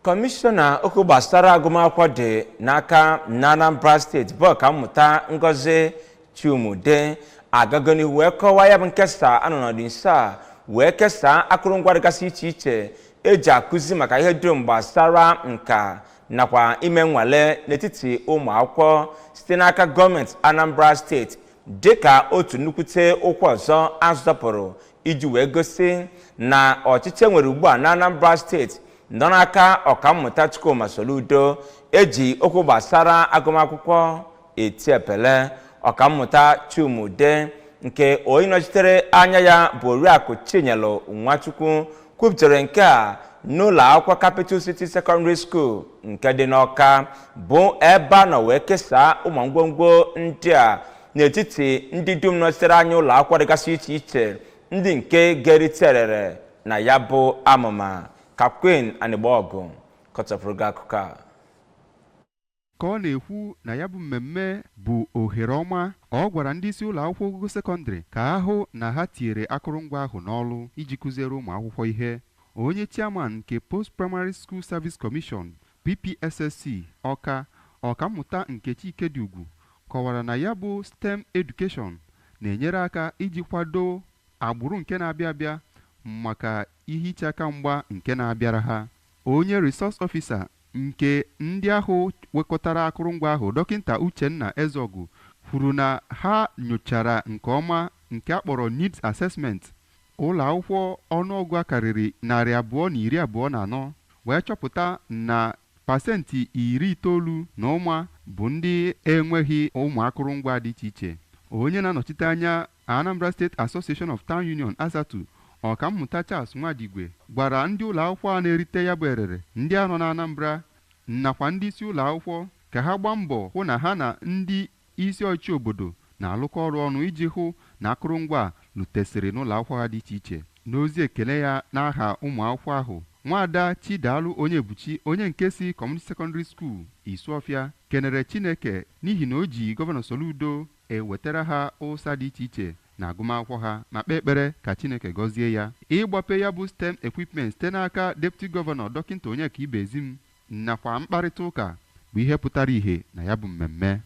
Kọmishọna okwu gbasara agụmakwụkwọ dị n'aka na Anambra Steeti bụ Ọkammụta Ngozi Chumude agago n'ihu wee kọwaa ya bụ nkesa anọ n'ọdịnso a wee kesaa akụrụngwa dịgasị iche iche eji akụzi maka ihe dum gbasara nka nakwa ime nnwale n'etiti ụmụ akwụkwọ site n'aka gọọmenti Anambra Steeti, dịka otu nnukwute ụkwụ ọzọ azọpụrụ iji wee gosi na ọchịchị enwere ugbu a na Anambra Steeti nọ n'aka Ọkammụta Chukwuma Soludo eji okwu gbasara agụmakwụkwọ eti epele. Ọkammụta Chumude, nke onye nọchitere anya ya bụ Oriakụ Chinyelu Nwachukwu, kwupụtara nke a n'ụlọ akwụkwọ Capital City Secondary School nke dị n'Ọka, bụ ebe a nọ wee kesaa ụmụ ngwongwo ndị a n'etiti ndị dum nọchitere anya ụlọ akwụkwọ dịgasị iche iche ndị nke geriterere na ya bụ amụma. Ka Queen Anịgbaọgụ kọtọpụrụ gị akụkọ a. Ka ọ na-ekwu na ya bụ mmemme bụ ohere ọma, ọ gwara ndị isi ụlọ akwụkwọ ogogo sekọndịrị ka ha hụ na ha tinyere akụrụngwa ahụ n'ọlụ iji kụziere ụmụ akwụkwọ ihe. Onye chairman nke Post Primary School Service Commission, PPSSC, Ọka, Ọkammụta Nkechi Ikediugwu, kọwara na ya bụ STEM education na-enyere aka iji kwado agbụrụ nke na-abịa abịa maka ihe iche aka mgba nke na-abịara ha. Onye resource officer nke ndị ahụ wekọtara akụrụngwa ahụ, Dọkịta Uchenna Ezeọgụ, kwuru na ha nyochara nke ọma nke a kpọrọ needs assessment ụlọ akwụkwọ ọnụọgụ a karịrị 224 wee chọpụta na 90% na ụma bụ ndị enweghị ụmụ akụrụngwa dị iche iche. Onye na-anọchite anya Anambra State Association of Town Union, ASATU, Ọkammụta Charles Nwadigwe, gwara ndị ụlọ akwụkwọ a na-erite ya bụ erere ndị a nọ na Anambra nakwa ndị isi ụlọ akwụkwọ ka ha gbaa mbọ hụ na ha na ndị isi ọchịchị obodo na-alụkọ ọrụ ọnụ iji hụ na akụrụngwa a lutesịrị n'ụlọ akwụkwọ ha dị iche iche. N'ozi ekele ya n'aha ụmụ akwụkwọ ahụ, Nwaada Chidalụ Onyebuchi, onye nke si Community Secondary School Isuọfịa, kenere Chineke n'ihi na o ji Gọvanọ Soludo ewetara ha ụsa dị iche iche na agụmakwụkwọ ha, ma kpee ekpere ka Chineke gọzie ya. Ịgbape ya bụ STEM equipment site n'aka Deputy Gọvanọ Dọkịta Onyeka Ibezim nakwa mkparịta ụka bụ ihe pụtara ìhè na ya bụ mmemme.